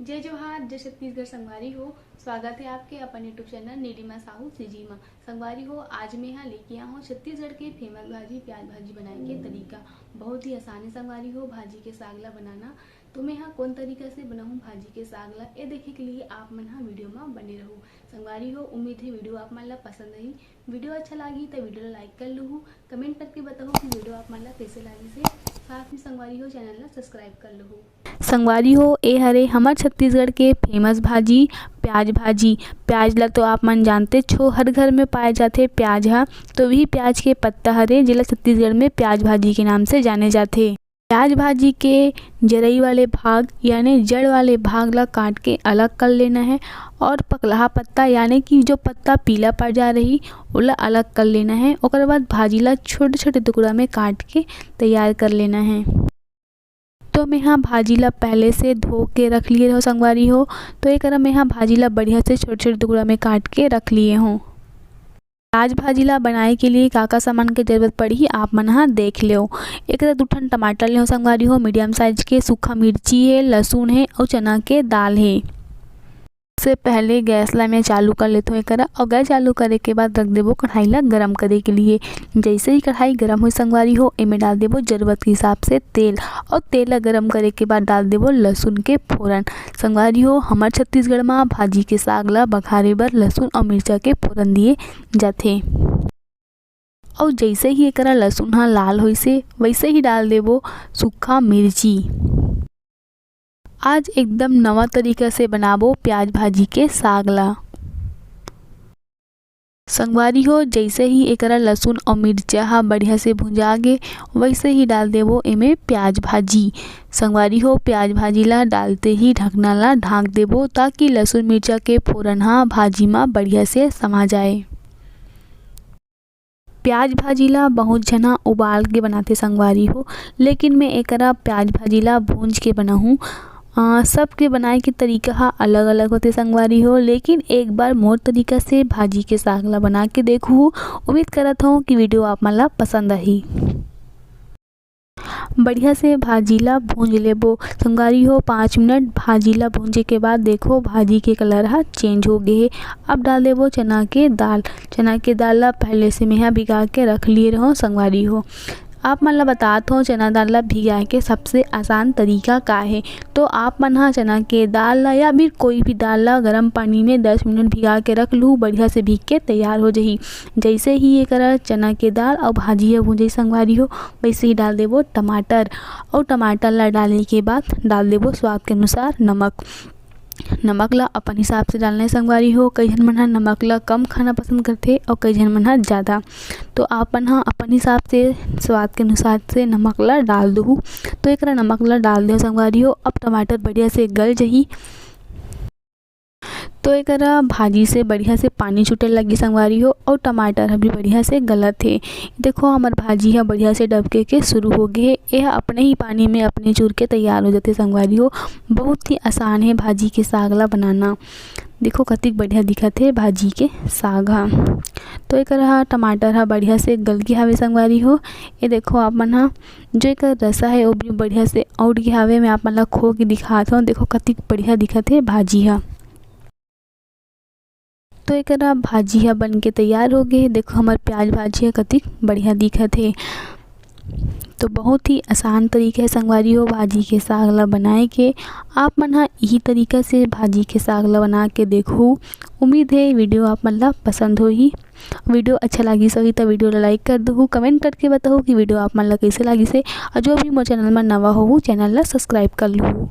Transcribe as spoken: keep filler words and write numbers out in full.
जय जोहार, जय छत्तीसगढ़ संगवारी हो। स्वागत है आपके अपन YouTube channel Nilima Sahu CG मा। संगवारी हो, आज मैं यहाँ लेके आया हूँ छत्तीसगढ़ के फेमस भाजी प्याज भाजी बनाए के तरीका। बहुत ही आसान है संगवारी हो भाजी के साग ला बनाना। तो मैं यहाँ कौन तरीका से बनाऊँ भाजी के साग ला, ये देखे के लिए आप मन हा वीडियो मा बने रहू। संगवारी हो, उम्मीद है वीडियो आप मन ला पसंद आई। वीडियो अच्छा लागी तो वीडियो ला लाइक कर लूहू, कमेंट करके बताहू कि वीडियो आप मन ला कैसे लागिस हे। साथ में संगवारी हो, चैनल ला सब्सक्राइब कर लूहू। संगवारी हो, ए हरे हमर छत्तीसगढ़ के फेमस भाजी प्याज भाजी। प्याज ला तो आप मन जानते छो, हर घर में पाए जाथे प्याज हा। तो वही प्याज के पत्ता हरे, जेला छत्तीसगढ़ में प्याज भाजी के नाम से जाने जाथे। प्याज भाजी के जरई वाले भाग यानी जड़ वाले भाग ला काट के अलग कर लेना है और पकलहा पत्ता यानी कि जो पत्ता पीला पड़ जा रही, ओला अलग कर लेना है। ओकर बाद भाजी ला छोटे छोटे टुकड़ा में काट के तैयार कर लेना है। तो मैं हा भाजी ला पहले से धो के रख लिए रहो संगवारी हो। तो एकरा मैं हा भाजी ला बढ़िया से छोटे छोटे टुकड़ा में काट के रख लिए हूँ। प्याज भाजी ला बनाए के लिए का का सामान के जरूरत पड़ही, आप मन हा देख लेव। एकरा दू ठन टमाटर ले हो संगवारी हो, मीडियम साइज के, सूखा मिर्ची है, लहसुन है और चना के दाल है। से पहले गैस ला मैं चालू कर लेथों एकरा, और गैस चालू करे के बाद रख देबो कढ़ाई ला गरम करे के लिए। जैसे ही कढ़ाई गरम हो संगवारी हो, एमे डाल देबो जरूरत के हिसाब से तेल, और तेल ला गरम करे के बाद डाल देबो लहसुन के फोरन। संगवारी हो, हमर छत्तीसगढ़ मा भाजी के साग ला बघारे बर लहसुन और मिर्चा के फोरन दिए जाथे। और जैसे ही एकरा लहसुन हा लाल होइसे, वैसे ही डाल देबो सूखा मिर्ची। आज एकदम नवा तरीका से बनाबो प्याज भाजी के साग ला। संगवारी हो, जैसे ही एकरा लहसुन और मिर्चा हा बढ़िया से भुंजा गे, वैसे ही डाल देबो एमे प्याज भाजी। संगवारी हो, प्याज भाजी ला डालते ही ढकना ला ढांक देबो, ताकि लहसुन मिर्चा के फोरन हा भाजी मा बढ़िया से समा जाए। प्याज भाजी ला बहुत झना उबाल के बनाथे संगवारी हो, लेकिन मैं एकरा प्याज भाजी ला भूंज के बनाहूँ। सबके बनाए के तरीका हा अलग अलग होथे संगवारी हो, लेकिन एक बार मोर तरीका से भाजी के साग ला बना के देखहू। उम्मीद करत हूँ कि वीडियो आप मन ला पसंद आही। बढ़िया से भाजी ला भूंज लेबो संगवारी हो। पाँच मिनट भाजी ला भूंजे के बाद देखो, भाजी के कलर हा चेंज हो गए हे। अब डाल देबो चना के दाल। चना के दाल ला पहले से मेहा भिगा के रख लिए रहो संगवारी हो। आप मन ला बतात हो चना दाल ला भिगाए के सबसे आसान तरीका का हे। तो आप मन हा चना के दाल ला या फिर कोई भी दाल ला गर्म पानी में दस मिनट भिगा के रख लू, बढ़िया से भीग के तैयार हो जही। जैसे ही ये करा चना के दाल और भाजी ह भूंजे संगवारी हो, वैसे ही डाल देबो टमाटर और टमाटर ला डाले के बाद डाल देबो स्वाद के अनुसार नमक। नमक ला अपन हिसाब से डालना है संगवारी हो। कई झन मन ह नमक ला कम खाना पसंद करथे और कई झन मन ह ज़्यादा। तो आप मन ह अपन हिसाब से स्वाद के अनुसार से नमक ला डाल दहू। तो एकरा नमक ला डाल देव संगवारी हो। अब टमाटर बढ़िया से गल जही। तो एकरा भाजी से बढ़िया से पानी छूटे लगी संगवारी हो, और टमाटर ह भी बढ़िया से गलत हे। देखो हमर भाजी ह बढ़िया से डबके के शुरू हो गए हे। यह अपने ही पानी में अपने चूर के तैयार हो जाते संगवारी हो। बहुत ही आसान है भाजी के साग ला बनाना। देखो कतिक बढ़िया दिखत हे भाजी के साग ह। तो एकरा टमाटर ह बढ़िया से गल के हावे संगवारी हो। ये देखो आप मन ह जो एकर रसा है वो भी बढ़िया से आउट के हावे। मैं आप मन ला खो के दिखात हूँ। देखो कतिक बढ़िया दिखत हे भाजी ह। तो एकरा भाजी ह बन के तैयार हो गए। देखो हमर प्याज भाजी ह कतिक बढ़िया दिखत हे। तो बहुत ही आसान तरीका है संगवारी हो भाजी के साग ला बनाए के। आप मन ह यही तरीका से भाजी के साग ला बना के देखो। उम्मीद है वीडियो आप मन ला पसंद होही। वीडियो अच्छा लागिस होही त वीडियो ला लाइक कर दहू, कमेंट करके बताहू कि वीडियो आप मन ला कैसे लागिस हे। और जो भी मोर चैनल में नवा होहू, चैनल ला सब्सक्राइब कर लहू।